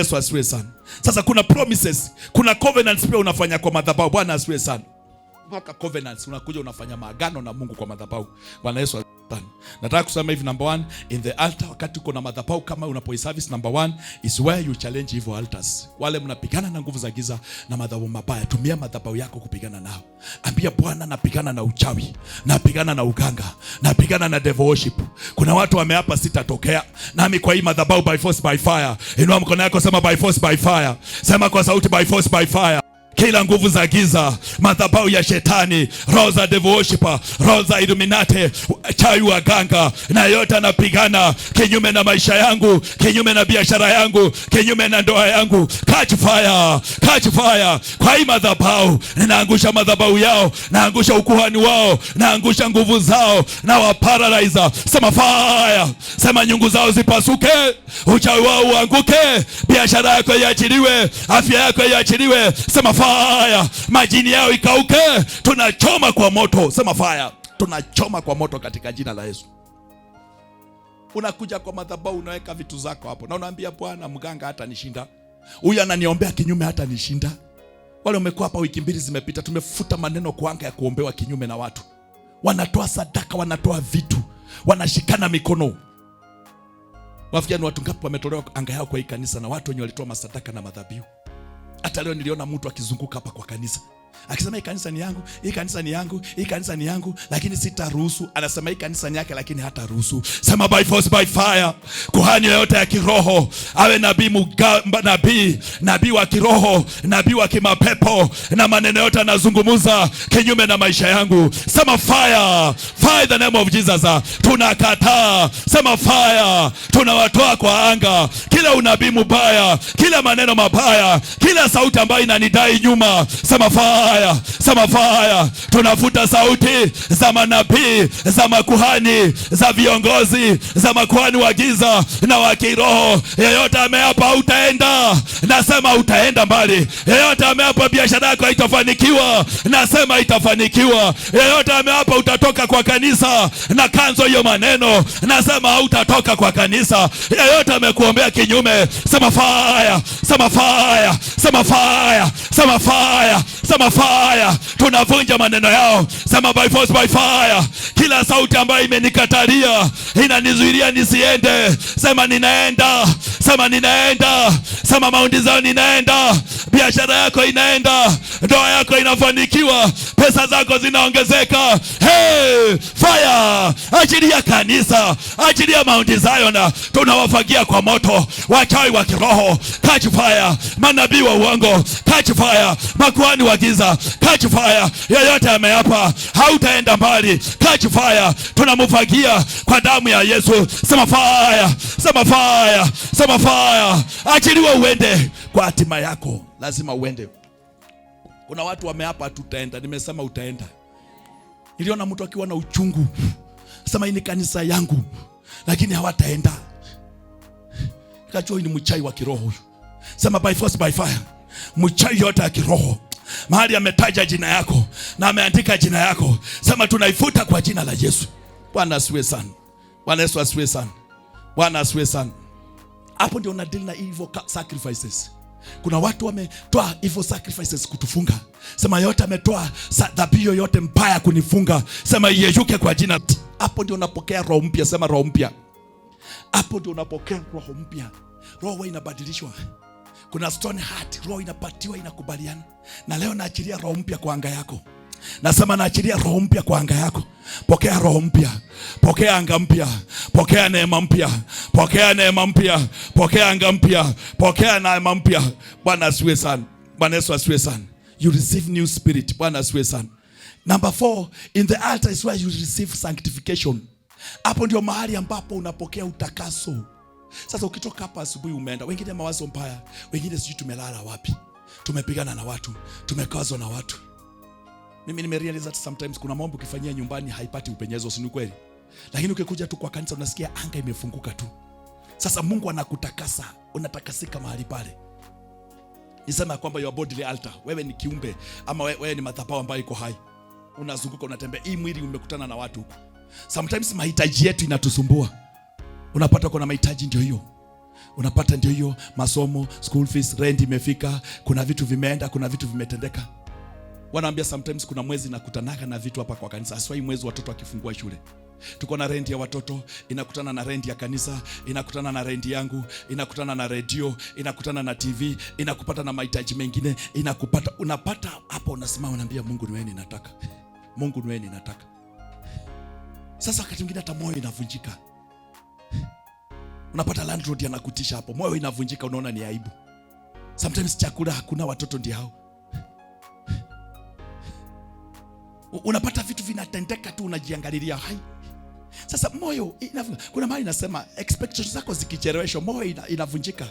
Yesu asifiwe sana. Sasa kuna promises, kuna covenants pia unafanya kwa madhabahu. Bwana asifiwe sana. Mpaka covenants unakuja unafanya maagano na Mungu kwa madhabahu. Bwana Yesu asifiwe sana. Nataka kusema hivi, number one, in the altar, wakati uko na madhabahu kama unapoi service, number one is where you challenge evil altars. Wale mnapigana na nguvu za giza na madhabahu mabaya, tumia madhabahu yako kupigana nao. Ambia Bwana, napigana na uchawi, napigana na uganga, napigana na devil worship. Kuna watu wameapa sitatokea, nami kwa hii madhabahu, by force by fire. Inua mkono yako, sema by force by fire, sema kwa sauti, by force by fire. Kila nguvu za giza, madhabahu ya shetani, roho za devil worshiper, roho za Illuminati, chawi, waganga na yote anapigana kinyume na maisha yangu, kinyume na biashara yangu, kinyume na ndoa yangu, catch fire, catch fire. Kwa hii madhabahu ninaangusha madhabahu yao, naangusha ukuhani wao, naangusha nguvu zao na waparalyze. Sema fire, sema nyungu zao zipasuke, uchawi wao uanguke, biashara yako iachiliwe, afya yako iachiliwe. Sema fire, majini yao ikauke, tunachoma kwa moto. Sema fire, tunachoma kwa moto katika jina la Yesu. Unakuja kwa madhabahu, unaweka vitu zako hapo na unaambia Bwana, mganga hata nishinda, huyu ananiombea kinyume hata nishinda. Wale umekuwa hapa wiki 2 zimepita, tumefuta maneno kwa anga ya kuombewa kinyume na watu. Wanatoa sadaka, wanatoa vitu, wanashikana mikono. Wafikia ni watu ngapi wametolewa anga yao kwa hii kanisa na watu wenye walitoa masadaka na madhabihu? Hata leo niliona mtu akizunguka hapa kwa kanisa akisema, "Hii kanisa ni yangu, hii kanisa ni yangu, hii kanisa ni yangu, lakini sitaruhusu." Anasema hii kanisa ni yake, lakini hataruhusu. Sema by force by fire. Kuhani yoyote ya kiroho, awe nabii, nabii, nabii wa kiroho, nabii wa kimapepo, na maneno yote anazungumza kinyume na maisha yangu, sema fire, fire in the name of Jesus. Tunakataa, sema fire, tunawatoa kwa anga kila unabii mubaya, kila maneno mabaya, kila sauti ambayo inanidai nyuma, sema fire, sema fire. Tunafuta sauti za manabii, za makuhani, za viongozi, za makuhani wa giza na wa kiroho. Yeyote ameapa utaenda, nasema utaenda mbali. Yeyote ameapa biashara yako haitafanikiwa, nasema itafanikiwa. Yeyote ameapa utatoka kwa kanisa, na cancel hiyo maneno, nasema hautatoka kwa kanisa. Yeyote amekuombea kinyume, sema fire, sema fire, sema fire, sema fire, sema fire. Tunavunja maneno yao, sema by force by fire. Kila sauti ambayo imenikatalia, inanizuilia nisiende, sema ninaenda, sema ninaenda, sema Mount Zion ninaenda. Biashara yako inaenda, ndoa yako inafanikiwa, pesa zako zinaongezeka. Hey, fire! Achilia kanisa, achilia Mount Zion, tunawafagia kwa moto wachawi wa kiroho, catch fire, manabii wa uongo, catch fire, makuhani wa giza, catch fire. Yeyote ameapa hautaenda mbali, catch fire, tunamfagia kwa damu ya Yesu. Sema fire, sema fire, sema fire. Achiliwa uende kwa hatima yako, lazima uende. Kuna watu wameapa tutaenda, nimesema utaenda. Niliona mtu akiwa na uchungu, sema hii ni kanisa yangu, lakini hawataenda. Nikajua huyu ni mchawi wa kiroho huyu. Sema by force by fire, mchawi yote ya kiroho mahali ametaja jina yako na ameandika jina yako, sema tunaifuta kwa jina la Yesu. Bwana asifiwe sana. Bwana Yesu asifiwe sana. Bwana asifiwe sana. Hapo ndio una deal na evil sacrifices. Kuna watu wametoa evil sacrifices kutufunga. Sema yote ametoa dhabihu yoyote mbaya kunifunga, sema iyeyuke kwa jina. Hapo ndio unapokea roho mpya. Sema roho mpya. Hapo ndio unapokea roho mpya. Roho huwa inabadilishwa. Kuna stone heart, roho inapatiwa, inakubaliana. Na leo naachilia roho mpya kwa anga yako. Nasema naachilia roho mpya kwa anga yako. Pokea roho mpya, pokea anga mpya, pokea neema mpya, pokea neema mpya, pokea anga mpya, pokea neema mpya. Bwana asifiwe sana. Bwana Yesu asifiwe sana. You receive new spirit. Bwana asifiwe sana. Number four, in the altar is where you receive sanctification. Hapo ndio mahali ambapo unapokea utakaso. Sasa ukitoka hapa asubuhi umeenda, wengine mawazo mbaya, wengine sijui tumelala wapi, tumepigana na watu, tumekazwa na watu. Mimi nimerealize that sometimes kuna mambo ukifanyia nyumbani haipati upenyezo, si ni kweli? Lakini ukikuja tu kwa kanisa unasikia anga imefunguka tu. Sasa Mungu anakutakasa, unatakasika mahali pale. Nisema kwamba your bodily altar, wewe ni kiumbe ama wewe ni madhabahu ambayo iko hai. Unazunguka, unatembea. Hii mwili umekutana na watu huku. Sometimes mahitaji yetu inatusumbua. Unapata kuna mahitaji ndio hiyo. Unapata ndio hiyo masomo, school fees, rent imefika, kuna vitu vimeenda, kuna vitu vimetendeka. Wanaambia sometimes kuna mwezi nakutanaga na vitu hapa kwa kanisa, haswa hii mwezi watoto wakifungua shule. Tuko na rent ya watoto, inakutana na rent ya kanisa, inakutana na rent yangu, inakutana na redio, inakutana na TV, inakupata na mahitaji mengine, inakupata, unapata hapo, unasimama unaambia Mungu ni wewe ninataka. Mungu ni wewe ninataka. Sasa wakati mwingine hata moyo inavunjika. Unapata landlord anakutisha hapo, moyo inavunjika, unaona ni aibu. Sometimes chakula hakuna, watoto ndio hao. Unapata vitu vinatendeka tu, unajiangalilia hai. Sasa moyo kuna mahali inasema expectations zako zikicheleweshwa, moyo inavunjika.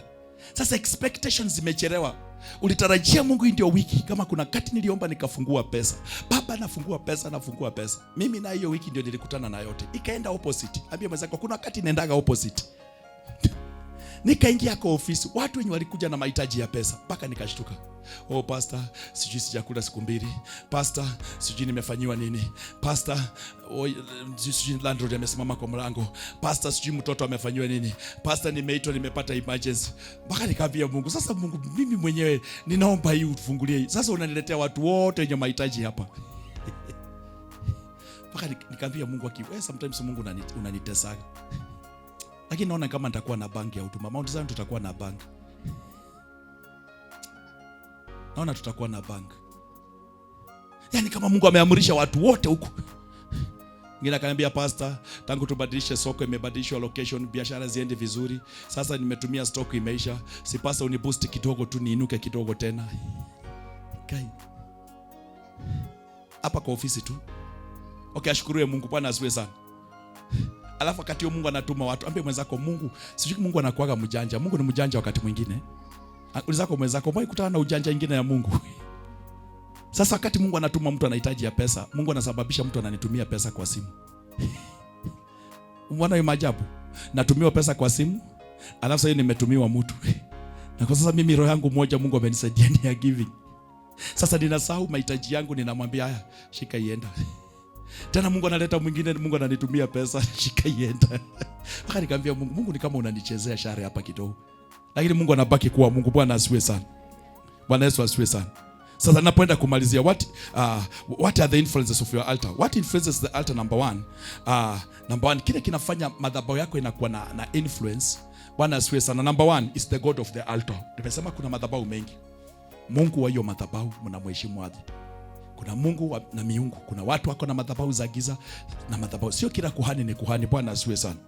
Sasa expectations zimechelewa. Ulitarajia Mungu hii ndio wiki. Kama kuna kati niliomba nikafungua pesa, Baba nafungua pesa, nafungua pesa. Mimi na hiyo wiki ndio nilikutana na yote, ikaenda opposite. Ambia mwenzako kuna wakati inaendaga opposite. Nikaingia kwa ofisi, watu wenye walikuja na mahitaji ya pesa, mpaka nikashtuka. Oh pastor, sijui sijakula siku 2. Pastor, sijui nimefanyiwa nini. Pastor, oh, sijui landlord amesimama kwa mlango. Pastor, sijui mtoto amefanyiwa nini. Pastor, nimeitwa nimepata emergency. Mpaka nikaambia Mungu, sasa Mungu, mimi mwenyewe ninaomba hii ufungulie. Sasa unaniletea watu wote wenye mahitaji hapa. Mpaka nikaambia Mungu, sometimes Mungu unanitesaga. Lakini naona kama nitakuwa na bank ya huduma. Mount Zion tutakuwa na bank. Naona tutakuwa na bank. Yaani kama Mungu ameamrisha watu wote huku. Mwingine akaniambia pastor, tangu tubadilishe soko imebadilishwa location, biashara ziende vizuri. Sasa nimetumia stock imeisha. Si pastor uniboost kidogo tu niinuke kidogo tena. Kai. Hapa kwa ofisi tu. Okay, ashukuriwe Mungu, Bwana asifiwe sana. Alafu wakati huo Mungu anatuma watu, ambie mwenzako Mungu, sijui Mungu anakuaga mjanja. Mungu ni mjanja wakati mwingine. Ulizako mwenzako, mbona kutana na ujanja ingine ya Mungu? Sasa wakati Mungu anatuma mtu anahitaji ya pesa, Mungu anasababisha mtu ananitumia pesa kwa simu. Umeona hiyo maajabu? Natumiwa pesa kwa simu, alafu sasa nimetumiwa mtu. Na kwa sasa mimi roho yangu moja Mungu amenisaidia ni ya giving. Sasa ninasahau mahitaji yangu, ninamwambia haya, shika ienda. Tena Mungu analeta mwingine, Mungu ananitumia pesa, shika ienda. Mpaka nikamwambia Mungu, Mungu ni kama unanichezea share hapa kidogo. Lakini Mungu anabaki kuwa Mungu. Bwana asifiwe sana. Bwana Yesu asifiwe sana. Sasa napoenda kumalizia, what are the influences of your altar? What influences the altar? Number one, kile kinafanya madhabahu yako inakuwa na influence. Bwana asifiwe sana. Number one is the God of the altar. Nimesema kuna madhabahu mengi. Mungu wa hiyo madhabahu mnamheshimu aje? Kuna Mungu na miungu. Kuna watu wako na madhabahu za giza na madhabahu. Sio kila kuhani ni kuhani. Bwana asifiwe sana.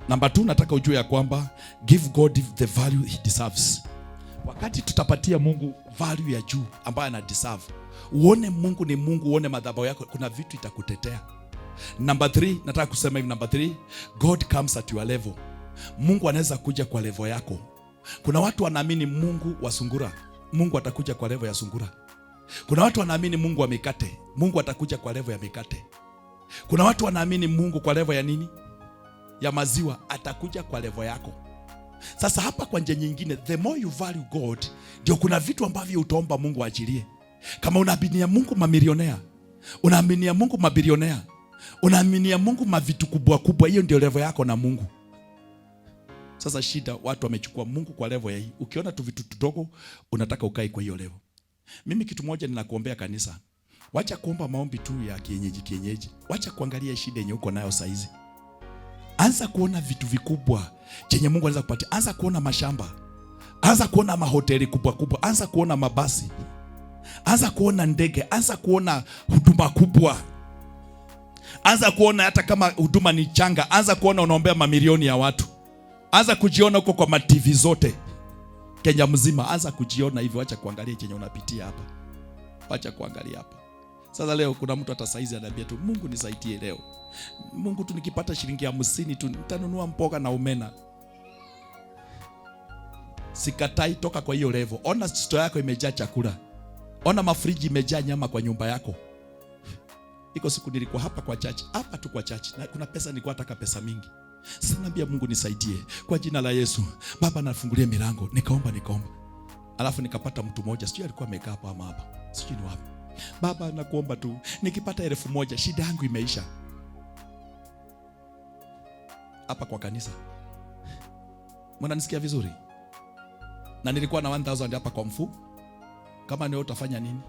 Number 2, nataka ujue ya kwamba give God the value he deserves. Wakati tutapatia Mungu value ya juu ambayo ana deserve, uone Mungu ni Mungu, uone madhabahu yako, kuna vitu itakutetea. Number 3, nataka kusema hivi, number 3, God comes at your level. Mungu anaweza kuja kwa level yako. Kuna watu wanaamini Mungu wa sungura, Mungu atakuja kwa level ya sungura. Kuna watu wanaamini Mungu wa mikate, Mungu atakuja kwa level ya mikate. Kuna watu wanaamini Mungu kwa level ya nini? Ya maziwa, atakuja kwa level yako. Sasa hapa kwa njia nyingine, the more you value God, ndio kuna vitu ambavyo utaomba Mungu aachilie. Kama unaaminia Mungu mamilionea, unaaminia Mungu mabilionea, unaaminia Mungu mavitu kubwa kubwa, hiyo ndio level yako na Mungu. Sasa shida watu wamechukua Mungu kwa level ya hii. Ukiona tu vitu tudogo unataka ukae kwa hiyo level. Mimi kitu moja ninakuombea kanisa, wacha kuomba maombi tu ya kienyeji kienyeji. Wacha kuangalia shida yenye uko nayo saizi. Anza kuona vitu vikubwa chenye Mungu anaweza kupatia. Anza kuona mashamba. Anza kuona mahoteli kubwa kubwa. Anza kuona mabasi. Anza kuona ndege. Anza kuona huduma kubwa. Anza kuona hata kama huduma ni changa, anza kuona unaombea mamilioni ya watu. Anza kujiona huko kwa ma-TV zote Kenya mzima. Anza kujiona hivyo. Acha kuangalia chenye unapitia hapa. Acha kuangalia hapa. Sasa leo kuna mtu hata saizi ananiambia tu, Mungu nisaidie leo. Mungu tu nikipata shilingi 50 tu nitanunua mboga na omena. Sikatai, toka kwa hiyo level. Ona store yako imejaa chakula. Ona mafriji imejaa nyama kwa nyumba yako. Iko siku nilikuwa hapa kwa church, hapa tu kwa church, na kuna pesa nilikuwa nataka pesa mingi. Sasa naambia Mungu nisaidie kwa jina la Yesu. Baba nafungulie milango. Nikaomba. Alafu nikapata mtu mmoja, sijui alikuwa amekaa hapa ama hapa. Sijui ni wapi. Baba nakuomba tu nikipata 1,000 shida yangu imeisha. Hapa kwa kanisa. Mnanisikia vizuri? Na nilikuwa na 1000 hapa kwa mfuko. Kama ni wewe utafanya nini?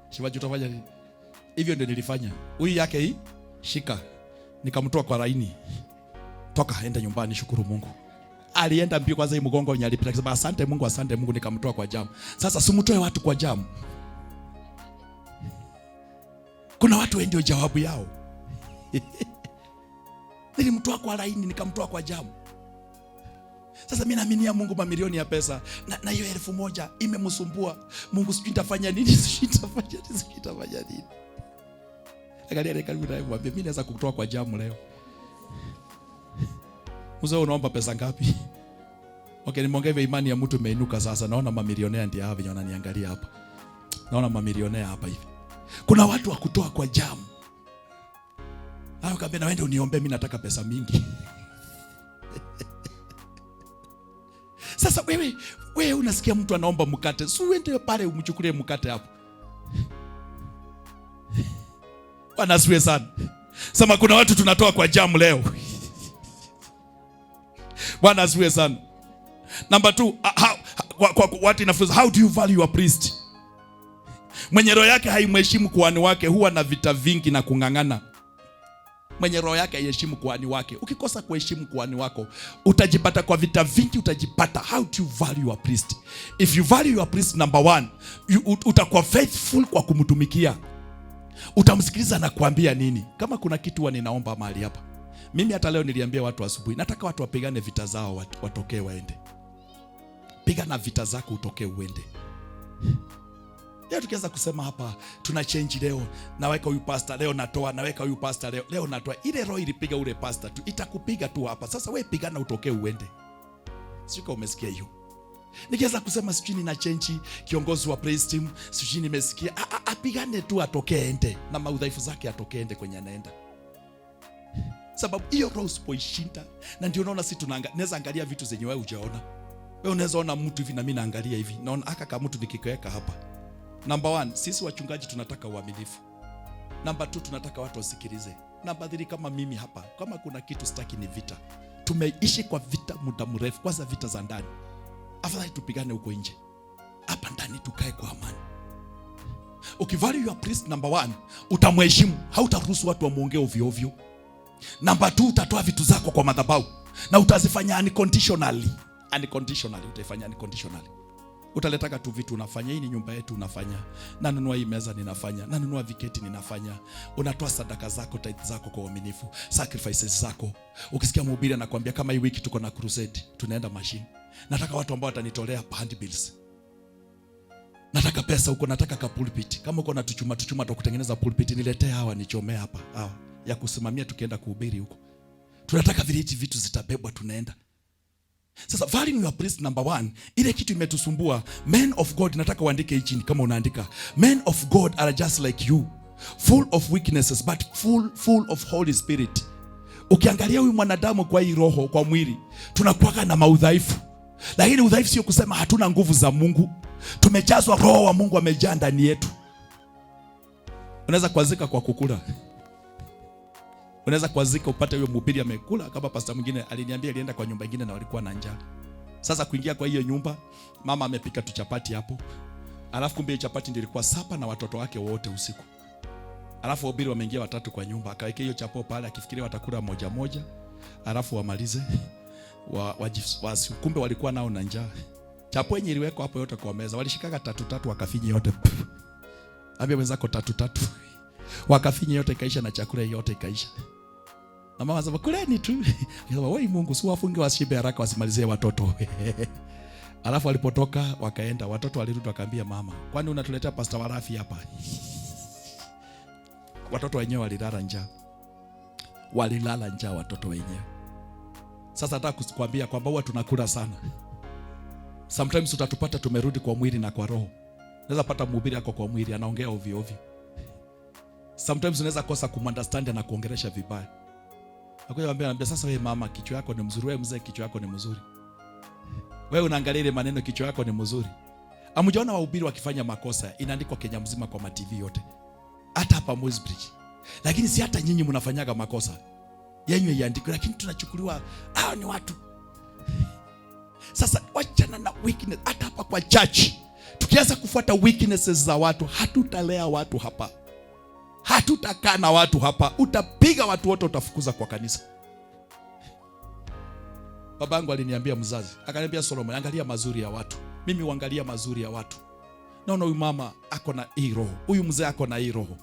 Shivaji, utafanya nini? Hivyo ndio nilifanya. Huyu yake hii shika. Nikamtoa kwa laini. Toka, enda nyumbani, shukuru Mungu. Alienda mbio kwanza, hii mgongo wenye alipita akisema asante Mungu, asante Mungu, nikamtoa kwa jamu. Sasa simtoe watu kwa jamu. Kuna watu ndio jawabu yao. Nilimtoa kwa laini, nikamtoa kwa jamu. Sasa mimi naaminia Mungu mamilioni ya pesa na hiyo 1000 imemsumbua Mungu, sijui nitafanya nini, sijui nitafanya nini, sijui nitafanya nini. Angalia ile karibu naye, mwambie mimi naweza kukutoa kwa jamu leo. Mzee, unaomba pesa ngapi? Okay, nimeongea hivyo, imani ya mtu imeinuka sasa. Naona mamilionea ndio hawa wenye wananiangalia hapa. Naona mamilionea hapa hivi. Kuna watu wa kutoa kwa jamu. Hayo kaambia, na wewe uniombee, mimi nataka pesa mingi. Sasa wewe unasikia mtu anaomba mkate, si uende pale umchukulie mkate hapo. Bwana asifiwe sana. Sema kuna watu tunatoa kwa jamu leo. Bwana asifiwe sana. Number 2, what inafunza, how do you value your priest? Mwenye roho yake haimheshimu kuhani wake huwa na vita vingi na kung'ang'ana. Mwenye roho yake haiheshimu kuhani wake. Ukikosa kuheshimu kuhani wako, utajipata kwa vita vingi, utajipata. How do you value your priest? If you value your priest, number 1, utakuwa faithful kwa kumtumikia. Utamsikiliza na kuambia nini. Kama kuna kitu huwa ninaomba mahali hapa. Mimi hata leo niliambia watu asubuhi, nataka watu wapigane vita zao, watokee waende. Pigana vita zako utokee uende. Leo tukianza kusema hapa tuna change leo, naweka huyu pastor leo natoa, naweka huyu pastor leo, leo natoa. Ile roho ilipiga ule pastor tu, itakupiga tu hapa. Sasa wewe pigana utokee uende. Sijui kama umesikia hiyo. Nikianza kusema sijui nina change kiongozi wa praise team, sijui nimesikia, apigane tu atokee ende na maudhaifu zake, atokee ende kwenye anaenda. Sababu hiyo roho usipoishinda, na ndio unaona sisi tunaweza angalia vitu zenye wewe hujaona. Wewe unaweza ona mtu hivi na mimi naangalia hivi. Naona aka kama mtu nikikiweka hapa. Number 1, sisi wachungaji tunataka uaminifu. Number 2, tunataka watu wasikilize. Number 3, kama mimi hapa, kama kuna kitu sitaki ni vita. Tumeishi kwa vita muda mrefu, kwanza vita za ndani. Afadhali tupigane huko nje. Hapa ndani tukae kwa amani. Ukivalue your priest, number 1, utamheshimu, hautaruhusu watu wamuongee ovyo ovyo. Number 2, utatoa vitu zako kwa madhabahu na utazifanya unconditionally. Unconditionally, utaifanya unconditionally. Utaletaka tu vitu unafanya, hii ni nyumba yetu unafanya, nanunua hii meza ninafanya, nanunua viketi ninafanya. Unatoa sadaka zako, tithe zako kwa uaminifu, sacrifices zako. Ukisikia mhubiri anakuambia kama hii wiki tuko na crusade, tunaenda machine. Nataka watu ambao watanitolea handbills. Nataka pesa huko, nataka ka pulpit. Kama uko na tuchuma tuchuma tu kutengeneza pulpit, niletee hawa nichomee hapa, hawa ya kusimamia tukienda kuhubiri huko. Tunataka vile hizi vitu zitabebwa tunaenda. Sasa value your priest number 1, ile kitu imetusumbua. Men of God, nataka uandike hii chini kama unaandika. Men of God are just like you, full of weaknesses but full of Holy Spirit. Ukiangalia huyu mwanadamu kwa hii roho, kwa mwili, tunakuwa na maudhaifu. Lakini udhaifu sio kusema hatuna nguvu za Mungu. Tumejazwa roho wa Mungu, amejaa ndani yetu. Unaweza kuanzika kwa kukula. Unaweza kuanzika upate huyo mhubiri amekula. Kama pastor mwingine aliniambia alienda kwa nyumba nyingine na walikuwa na njaa. Sasa kuingia kwa hiyo nyumba, mama amepika tu chapati hapo. Alafu kumbe hiyo chapati ndio ilikuwa sapa na watoto wake wote usiku. Alafu wahubiri wameingia watatu kwa nyumba, akaweka hiyo chapo pale akifikiria watakula moja moja, alafu wamalize. Kumbe walikuwa nao na njaa. Chapo yenye iliwekwa hapo yote kwa meza, walishikaga tatu tatu wakafinya yote. Ambia wenzako tatu tatu. Wakafinya yote ikaisha na chakula yote ikaisha. Na mama akasema kuleni tu. Akasema wewe Mungu si wafunge washibe haraka wasimalizie watoto. Alafu walipotoka wakaenda, watoto walirudi wakaambia mama, kwani unatuletea Pastor Warafi hapa? Watoto wenyewe walilala njaa. Walilala njaa watoto wenyewe. Sasa nataka kukuambia kwamba huwa tunakula sana. Sometimes utatupata tumerudi kwa mwili na kwa roho. Unaweza pata mhubiri ako kwa mwili anaongea ovyo ovyo. Sometimes unaweza kosa kumunderstand na kuongelesha vibaya. Akuja kwambia, anambia sasa wewe mama kichwa yako ni mzuri, wewe mzee kichwa yako ni mzuri. Wewe unaangalia ile maneno kichwa yako ni mzuri. Hamjaona wahubiri wakifanya makosa, inaandikwa Kenya mzima kwa ma TV yote. Hata hapa Moi's Bridge. Lakini si hata nyinyi mnafanyaga makosa. Yenyu iandikwe, lakini tunachukuliwa hao ni watu. Sasa wachana na weakness. Hata hapa kwa church tukianza kufuata weaknesses za watu, hatutalea watu hapa, hatutakaa na watu hapa. Utapiga watu wote, utafukuza kwa kanisa. Babangu aliniambia mzazi, akaniambia Solomon, angalia mazuri ya watu. Mimi huangalia mazuri ya watu. Naona huyu mama ako na hii roho, huyu mzee ako na hii roho.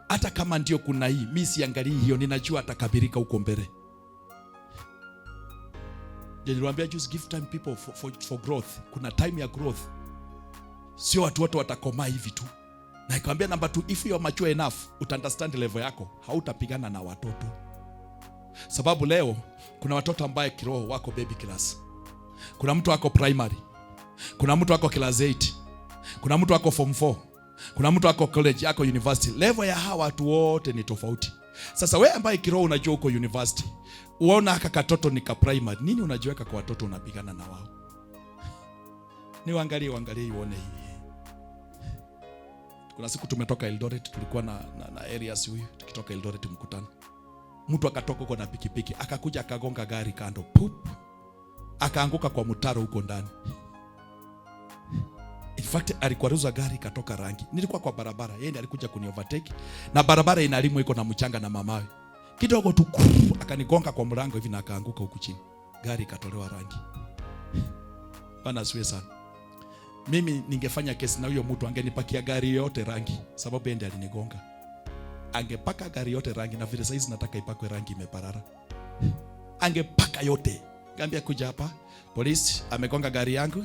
Hata kama ndio kuna hii, mimi siangalii hiyo, ninajua atakabirika huko mbele. Niliwaambia just give time people for growth. Kuna time ya growth. Sio watu wote watakomaa hivi tu. Na nikamwambia number 2, if you are mature enough, uta understand level yako, hautapigana na watoto. Sababu leo kuna watoto ambaye kiroho wako baby class. Kuna mtu ako primary. Kuna mtu ako class 8. Kuna mtu ako form 4. Kuna mtu ako college, ako university. Level ya hawa watu wote ni tofauti. Sasa wewe ambaye kiroho unajua uko university, uona haka katoto ni ka primary, nini unajiweka kwa watoto unapigana na wao? Ni waangalie, waangalie uone hii. Kuna siku tumetoka Eldoret, tulikuwa na areas huyu, tukitoka Eldoret mkutano. Mtu akatoka huko na pikipiki, akakuja akagonga gari kando, pup. Akaanguka kwa mtaro huko ndani. In fact, alikwaruza gari ikatoka rangi. Nilikuwa kwa barabara, yeye ndiye alikuja kuni overtake na barabara inalimwa iko na mchanga na mamawe. Kidogo tu akanigonga kwa mlango hivi na akaanguka huku chini. Gari ikatolewa rangi. Bwana asifiwe sana. Mimi ningefanya kesi na huyo mtu angenipakia gari yote rangi, sababu yeye ndiye alinigonga. Angepaka gari yote rangi, na vile saizi nataka ipakwe rangi imeparara. Angepaka yote. Gambia kuja hapa, polisi amegonga gari yangu.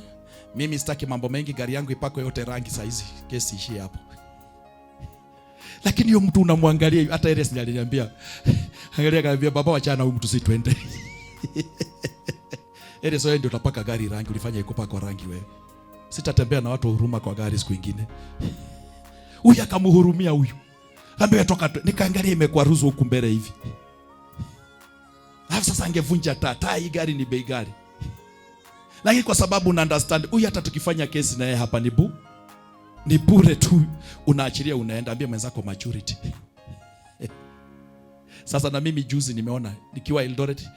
Mimi sitaki mambo mengi, gari yangu ipakwe yote rangi saizi, kesi ishie hapo. Lakini huyo mtu unamwangalia, hata Elias ndiye aliniambia. Angalia akaniambia, baba wachana huyu mtu si twende. Elias, wewe ndio utapaka gari rangi, ulifanya ikupakwa rangi wewe. Sitatembea na watu huruma kwa gari siku nyingine. Huyu akamhurumia huyu. Ambia toka tu. Nikaangalia imekwaruzwa huku mbele hivi. Alafu sasa angevunja taa. Taa hii gari ni bei gari. Lakini kwa sababu una understand, huyu hata tukifanya kesi na yeye hapa ni bure tu. Unaachilia unaenda, ambia mwenzako maturity. Sasa na mimi juzi nimeona nikiwa Eldoret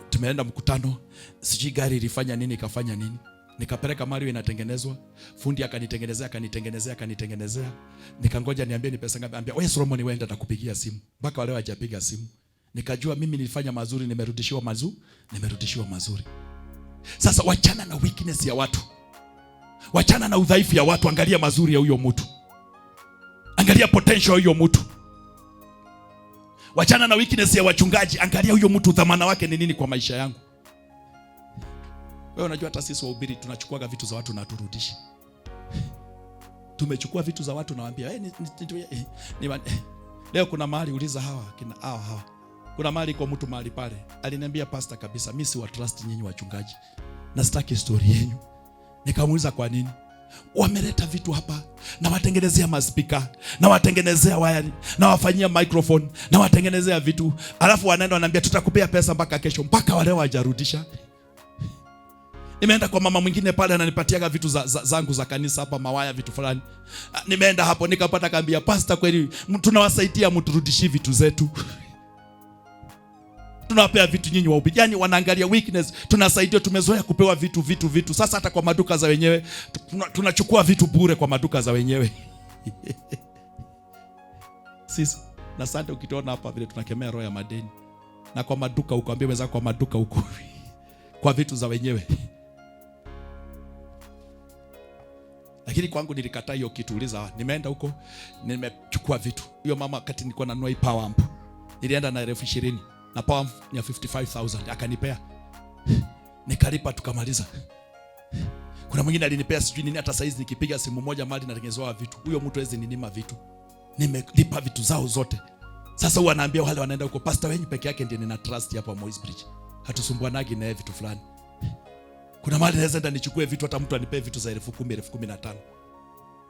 tumeenda mkutano, sijui gari ilifanya nini ikafanya nini. Nikapeleka Mario inatengenezwa, fundi akanitengenezea, akanitengenezea, akanitengenezea. Nikangoja niambie ni pesa ngapi, ambia wewe Solomon wewe enda nakupigia simu. Mpaka leo hajapiga simu. Nikajua mimi nilifanya mazuri, nimerudishiwa mazuri, nimerudishiwa mazuri. Sasa wachana na weakness ya watu. Wachana na udhaifu ya watu, angalia mazuri ya huyo mtu. Angalia potential ya huyo mtu. Wachana na weakness ya wachungaji, angalia huyo mtu dhamana wake ni nini kwa maisha yangu. Wewe unajua hata sisi wahubiri tunachukuaga vitu za watu na turudishi. Tumechukua vitu za watu nawaambia, leo kuna mahali uliza hawa, kina hawa hawa. Kuna mahali kwa mtu mahali pale. Aliniambia pastor kabisa, mimi si wa trust nyinyi wachungaji. Na sitaki story yenu. Nikamuuliza kwa nini? Wameleta vitu hapa, na watengenezea maspika, na watengenezea waya, na wafanyia microphone, na watengenezea vitu. Alafu wanaenda wananiambia tutakupea pesa mpaka kesho, mpaka wale hawajarudisha. Nimeenda kwa mama mwingine pale ananipatiaga vitu zangu za kanisa hapa, mawaya vitu fulani. Nimeenda hapo nikapata kaambia pastor, kweli tunawasaidia mturudishie vitu zetu. Tunawapea vitu nyinyi wahubiri. Yaani wanaangalia weakness, tunasaidia, tumezoea kupewa vitu vitu vitu. Sasa hata kwa maduka za wenyewe tunachukua vitu bure kwa maduka za wenyewe. Sisi na sante ukituona hapa vile tunakemea roho ya madeni. Na kwa maduka huko, ambie wenzako kwa maduka huko. Kwa vitu za wenyewe. Lakini kwangu nilikataa hiyo kitu. Uliza, nimeenda huko, nimechukua vitu. Huyo mama wakati nilikuwa nanunua hii power amp, nilienda na 20,000 na power amp ni ya 55,000 akanipea. Nikalipa tukamaliza. Kuna mwingine alinipea sijui nini, hata saizi nikipiga simu moja mali natengenezewa vitu. Huyo mtu hawezi ninyima vitu. Nimelipa vitu zao zote. Sasa huwa anaambia wale wanaenda huko, pastor wenyu peke yake ndiye nina trust hapa Moi's Bridge. Hatusumbuanagi naye vitu fulani. Kuna mahali naweza enda nichukue vitu, hata mtu anipee vitu za 10,000, 15,000.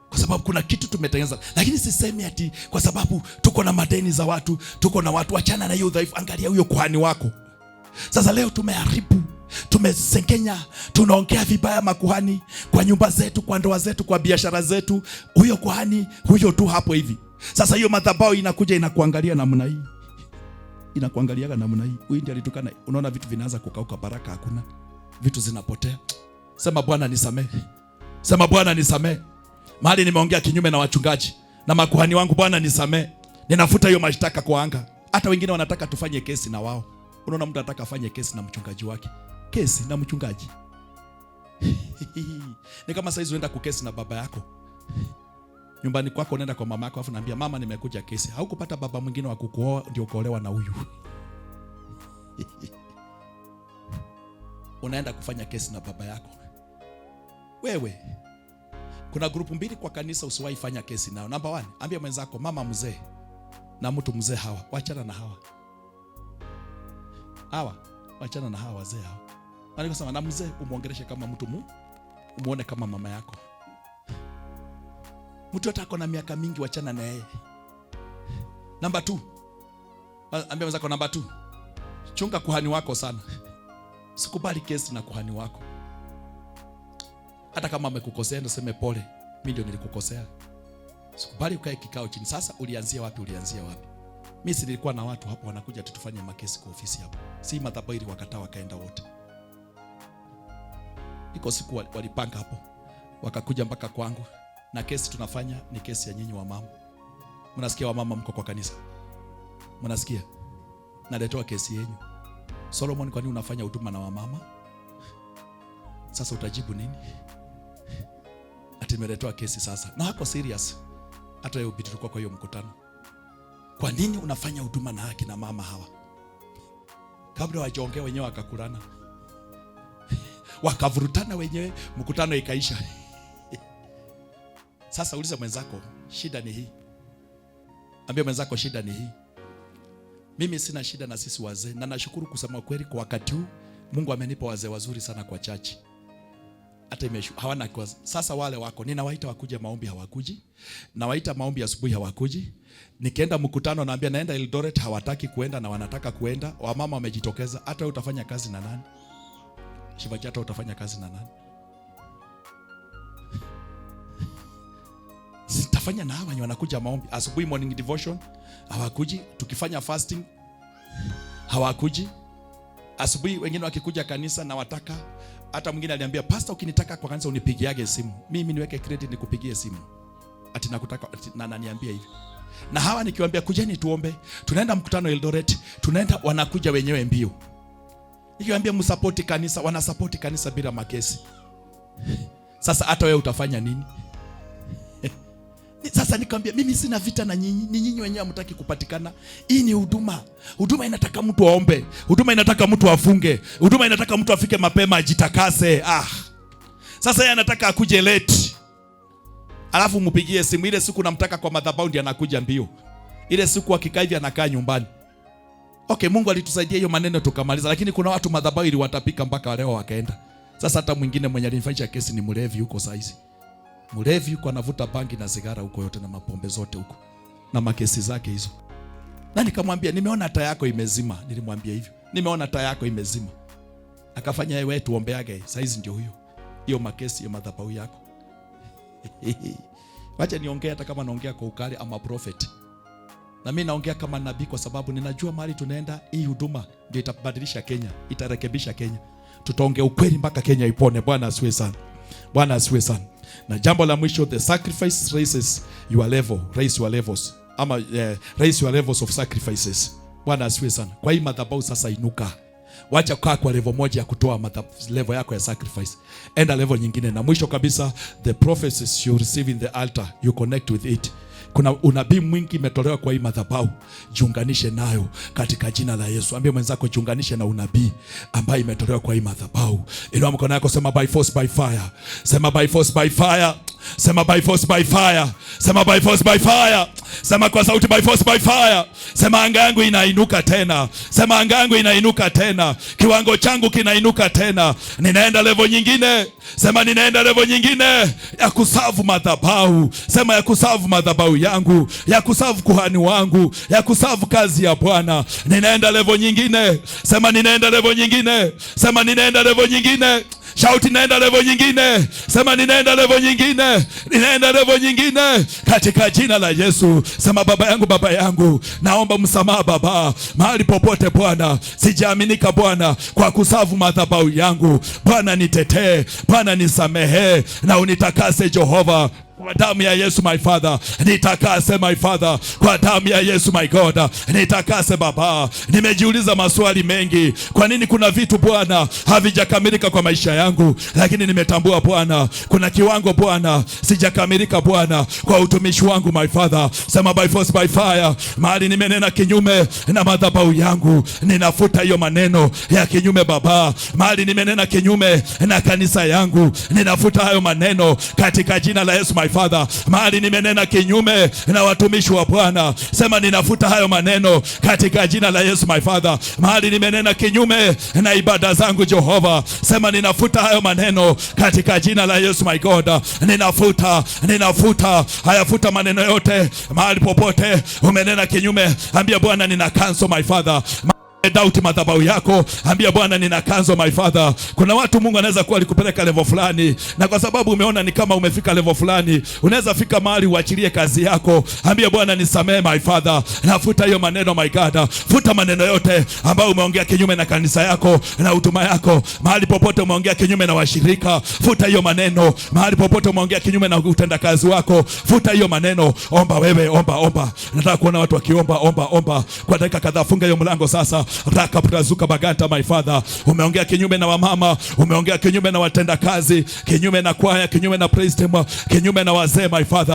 Kwa sababu kuna kitu tumetengeneza. Lakini sisemi ati kwa sababu tuko na madeni za watu, tuko na watu. Achana na hiyo udhaifu, angalia huyo kuhani wako. Sasa leo tumeharibu, tumesengenya, tunaongea vibaya makuhani kwa nyumba zetu, kwa ndoa zetu, kwa biashara zetu. Huyo kuhani huyo tu hapo hivi. Sasa hiyo madhabahu inakuja inakuangalia namna hii. Inakuangaliaga namna hii. Huyu ndiye alitukana. Unaona vitu vinaanza kukauka, baraka hakuna. Vitu zinapotea. Sema Bwana nisamehe. Sema Bwana nisamehe. Mahali nimeongea kinyume na wachungaji na makuhani wangu, Bwana nisamehe. Ninafuta hiyo mashtaka kwa anga. Hata wengine wanataka tufanye kesi na wao. Unaona mtu anataka afanye kesi na mchungaji wake. Kesi na mchungaji. Ni kama saizi unaenda kukesi na baba yako. Nyumbani kwako unaenda kwa mama yako afu naambia mama nimekuja kesi. Haukupata baba mwingine wa kukuoa ndio ukaolewa na huyu. Unaenda kufanya kesi na baba yako. Wewe, kuna grupu mbili kwa kanisa usiwahi fanya kesi nao. Number 1, ambia mwenzako mama mzee na mtu mzee hawa, wachana na hawa. Hawa, wachana na hawa wazee hawa. Maana sema na mzee umuongeleshe kama mtu umuone kama mama yako. Mtu hata ako na miaka mingi, wachana na yeye. Number 2. Ambia mwenzako number 2. Chunga kuhani wako sana. Sikubali kesi na kuhani wako. Hata kama amekukosea, ndio sema pole, mimi ndio nilikukosea. Sikubali ukae kikao chini. Sasa ulianzia wapi? Ulianzia wapi? Mimi si nilikuwa na watu hapo wanakuja tutufanye makesi kwa ofisi hapo. Si madhabahu ili wakataa wakaenda wote. Iko siku walipanga hapo. Wakakuja mpaka kwangu. Na kesi tunafanya ni kesi ya nyinyi wamama. Mnasikia wamama mko kwa kanisa? Mnasikia? Naletoa kesi yenu. Solomon, kwa nini unafanya huduma na wamama? Sasa utajibu nini? Ati nimeletewa kesi sasa. Na hako serious. Hata yeye ubidi tulikuwa kwa hiyo mkutano. Kwa nini unafanya huduma na akina mama hawa? Kabla wajiongee wenyewe wakakulana. Wakavurutana wenyewe, mkutano ikaisha. Sasa uliza mwenzako, shida ni hii. Ambia mwenzako shida ni hii. Mimi sina shida na sisi wazee, na nashukuru kusema kweli kwa wakati huu Mungu amenipa wazee wazuri sana kwa church. Hata hawana kwa sasa wale wako ninawaita wakuje maombi hawakuji. Nawaita maombi asubuhi hawakuji. Nikienda mkutano naambia naenda Eldoret, hawataki kuenda na wanataka kuenda. Wamama wamejitokeza. Hata wewe utafanya kazi na nani? Shivaji, hata utafanya kazi na nani? Sitafanya na hawa wanakuja maombi asubuhi, morning devotion hawakuji. Tukifanya fasting hawakuji. Asubuhi wengine wakikuja kanisa na wataka, hata mwingine aliambia pastor, ukinitaka kwa kanisa unipigiage simu, mimi niweke credit nikupigie simu, ati nakutaka, ati, na ananiambia hivi. Na hawa nikiwaambia kujeni tuombe, tunaenda mkutano Eldoret, tunaenda, wanakuja wenyewe mbio. Nikiwaambia msupport kanisa, wanasupport kanisa bila makesi. Sasa hata wewe utafanya nini? Sasa nikamwambia mimi sina vita na nyinyi, ni nyinyi wenyewe hamtaki kupatikana. Hii ni huduma. Huduma inataka mtu aombe, huduma inataka mtu afunge, huduma inataka mtu afike mapema ajitakase. Sasa yeye anataka akuje late. Alafu mpigie simu ile siku namtaka kwa madhabahu ndiye anakuja mbio. Ile siku akikaa hivi anakaa nyumbani. Okay, Mungu alitusaidia hiyo maneno tukamaliza, lakini kuna watu madhabahu iliwatapika mpaka leo wakaenda. Sasa hata mwingine mwenye alinifanyisha kesi ni mlevi huko saizi. Mlevi yuko anavuta bangi na sigara huko yote na mapombe zote huko na makesi zake hizo. Na nikamwambia nimeona taa yako imezima, nilimwambia hivyo. Nimeona taa yako imezima. Akafanya wewe tuombeage, saizi ndio huyo. Hiyo makesi ya madhabahu yako. Wacha niongee hata kama naongea kwa ukali, ama prophet. Na mimi naongea kama nabii kwa sababu ninajua mahali tunaenda, hii huduma ndio itabadilisha Kenya, itarekebisha Kenya. Tutaongea ukweli mpaka Kenya ipone. Bwana asiwe sana. Bwana asiwe sana. Na jambo la mwisho, the sacrifice raises your level, raise your levels. Ama raise your levels of sacrifices. Bwana asiwe sana. Kwa hii madhabahu sasa inuka. Wacha kukaa kwa level moja ya kutoa level yako ya sacrifice. Enda level nyingine. Na mwisho kabisa, the prophecies you receive in the altar, you connect with it. Kuna unabii mwingi imetolewa kwa hii madhabahu, jiunganishe nayo katika jina la Yesu. Ambie mwenzako jiunganishe na unabii ambaye imetolewa kwa hii madhabahu. Inua mkono yako, sema by force by fire. Sema by force by fire. Sema by force by fire. Sema by force by fire. Sema kwa sauti by force by fire. Sema anga yangu inainuka tena. Sema anga yangu inainuka tena. Kiwango changu kinainuka tena. Ninaenda level nyingine. Sema ninaenda level nyingine ya kusavu madhabahu. Sema ya kusavu madhabahu yangu, ya kusavu kuhani wangu, ya kusavu kazi ya Bwana. Ninaenda level nyingine. Sema ninaenda level nyingine. Sema ninaenda level nyingine. Shout, ninaenda level nyingine. Sema, ninaenda level nyingine, ninaenda level nyingine katika jina la Yesu. Sema, baba yangu, baba yangu, naomba msamaha Baba, mahali popote Bwana sijaaminika Bwana kwa kuserve madhabahu yangu. Bwana nitetee, Bwana nisamehe na unitakase Jehova kwa damu ya Yesu, my Father, nitakase, my Father, kwa damu ya Yesu, my God, nitakase Baba. Nimejiuliza maswali mengi, kwa nini kuna vitu Bwana havijakamilika kwa maisha yangu, lakini nimetambua Bwana, kuna kiwango Bwana sijakamilika Bwana kwa utumishi wangu, my Father. Sema, by force by fire, mahali nimenena kinyume na madhabahu yangu, ninafuta hiyo maneno ya kinyume Baba. Mahali nimenena kinyume na kanisa yangu, ninafuta hayo maneno katika jina la Yesu, my Father. Mahali nimenena kinyume na watumishi wa Bwana, sema, ninafuta hayo maneno katika jina la Yesu, my Father. Mahali nimenena kinyume na ibada zangu Jehova, sema, ninafuta hayo maneno katika jina la Yesu, my God. Ninafuta, ninafuta, hayafuta maneno yote. Mahali popote umenena kinyume, ambia Bwana, nina cancel, my Father. Doubt madhabahu yako, ambia Bwana, nina cancel, my Father. Kuna watu Mungu anaweza kuwa alikupeleka level fulani, na kwa sababu umeona ni kama umefika level fulani, unaweza fika mahali uachilie kazi yako. Ambia Bwana, nisamee, my Father, nafuta hiyo maneno, my God. Futa maneno yote ambayo umeongea kinyume na kanisa yako na huduma yako. Mahali popote umeongea kinyume na washirika, futa hiyo maneno. Mahali popote umeongea kinyume na utendakazi wako, futa hiyo maneno. Omba wewe, omba, omba. Nataka kuona watu wakiomba, omba, omba kwa dakika kadhaa. Funga hiyo mlango sasa. Raka prazuka baganta, my Father. Umeongea kinyume na wamama, umeongea kinyume na watendakazi, kinyume na kwaya, kinyume na praise team, kinyume na wazee, my Father.